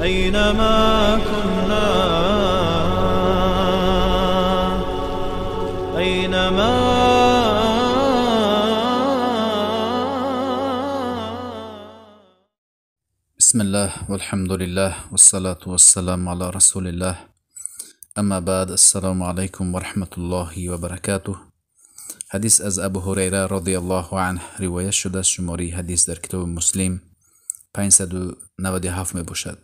أينما كنا، أينما. بسم الله والحمد لله والصلاة والسلام على رسول الله، اما بعد، السلام علیکم و رحمت الله و برکاته. حدیث از ابو هریره رضی الله عنه روایت شده است. شماره حدیث در کتاب مسلم 597 می باشد.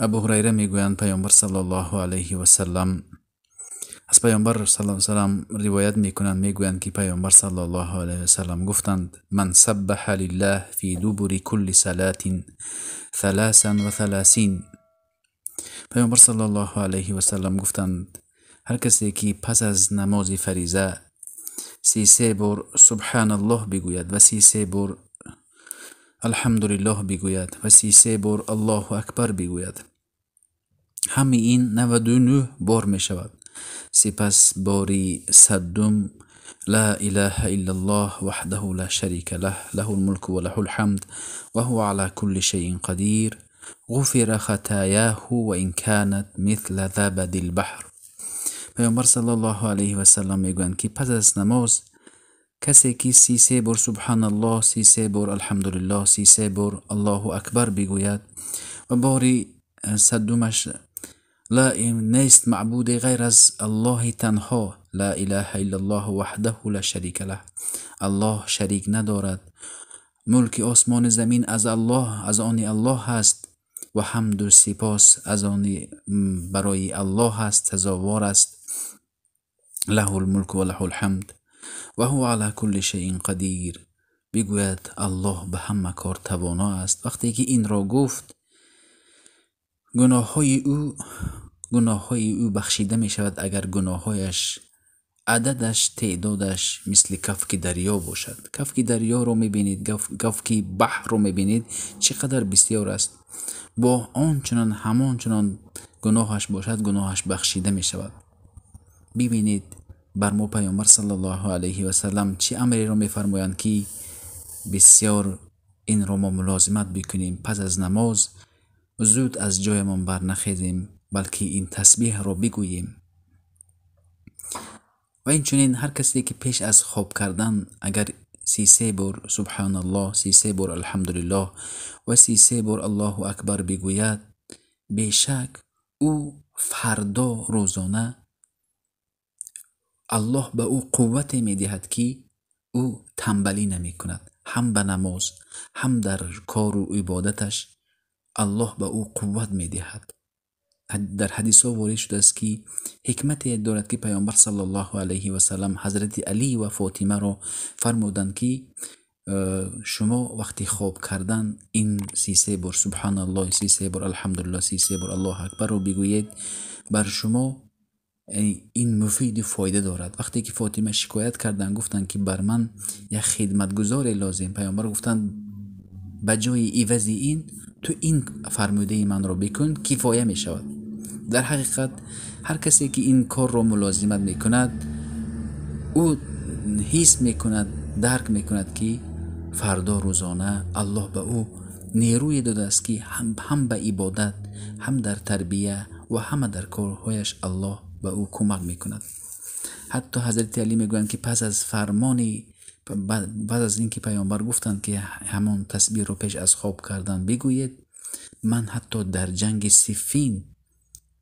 ابو هریره میگویند پیامبر صلی الله علیه و سلم، از پیامبر صلی الله علیه و سلم روایت میکنند، میگویند که پیامبر صلی الله علیه و سلم گفتند: من سبح لله فی دبر کل صلاة 33. پیامبر صلی الله علیه و سلم گفتند: هر کسی که پس از نماز فریضه 33 بار سبحان الله بگوید و 33 بار الحمدلله بگوید و 33 بار الله اکبر بگوید، همه این 99 بار می شود. سپس باری 100 لا اله الا الله وحده لا شریک له، له الملک و له الحمد و هو على كل شیء قدیر، غفر خطایاه و ان كانت مثل زبد البحر. پیامبر صلی الله علیه و سلم میگویند که پس از نماز کسی که 33 بار سبحان الله، 33 بار الحمدلله، 33 بار الله اکبر بگوید و باری 100مش لا نیست معبود غیر از الله تنها، لا اله الا الله وحده لا شریک له، الله شریک ندارد، ملک آسمان زمین از الله، از آن الله است و حمد و سپاس از آن برای الله است، سزاوار است، له الملک و له الحمد و هو علی کل شیء قدیر. بگوید الله به همه کار توانا است. وقتی که این را گفت، گناه‌های او بخشیده می شود، اگر گناه‌هایش عددش تعدادش مثل کفک دریا باشد. کفک دریا رو می بینید، کفک بحر رو می بینید چقدر بسیار است. با آنچنان همانچنان گناهش باشد، گناهش بخشیده می شود. ببینید بر ما پیامبر صلی الله علیه و سلم چه امری رو میفرمایند که بسیار این رو ما ملازمت بکنیم. پس از نماز زود از جایمان برنخیزیم، بلکه این تسبیح رو بگوییم. و این چنین هر کسی که پیش از خواب کردن اگر 33 بار سبحان الله، 33 بار الحمدلله و 33 بار الله اکبر بگوید، بیشک او فردا روزانه الله به او قوت میدهد که او تنبلی نمی کند، هم به نماز هم در کار و عبادتش الله به او قوت میدهد. در حدیث ها وارد شده است که حکمت دارد که پیامبر صلی الله علیه و سلم حضرت علی و فاطمه را فرمودند که شما وقتی خواب کردن این 33 بار سبحان الله، 33 بار الحمدلله، 33 بار الله اکبر رو بگویید، بر شما این مفید فایده دارد. وقتی که فاطمه شکایت کردن، گفتند که بر من یک خدمتگزار لازم، پیامبر گفتند به جای عوض این تو این فرموده من را بکن، کفایه می شود. در حقیقت هر کسی که این کار را ملازمت می کند، او حس می کند، درک می کند که فردا روزانه الله به او نیروی داده است که هم به عبادت، هم در تربیه و هم در کارهایش الله به او کمک می کند. حتی حضرت علی می گویند که پس از فرمان، بعد از اینکه پیامبر گفتند که همان تسبیح رو پیش از خواب کردن بگویید، من حتی در جنگ صفین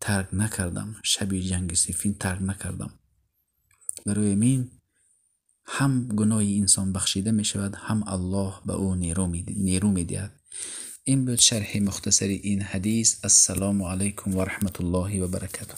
ترک نکردم، شب جنگ صفین ترک نکردم. برای من هم گناه انسان بخشیده می شود، هم الله به او نیرو می دهد. این بود شرح مختصر این حدیث. السلام علیکم و رحمت الله و برکاته.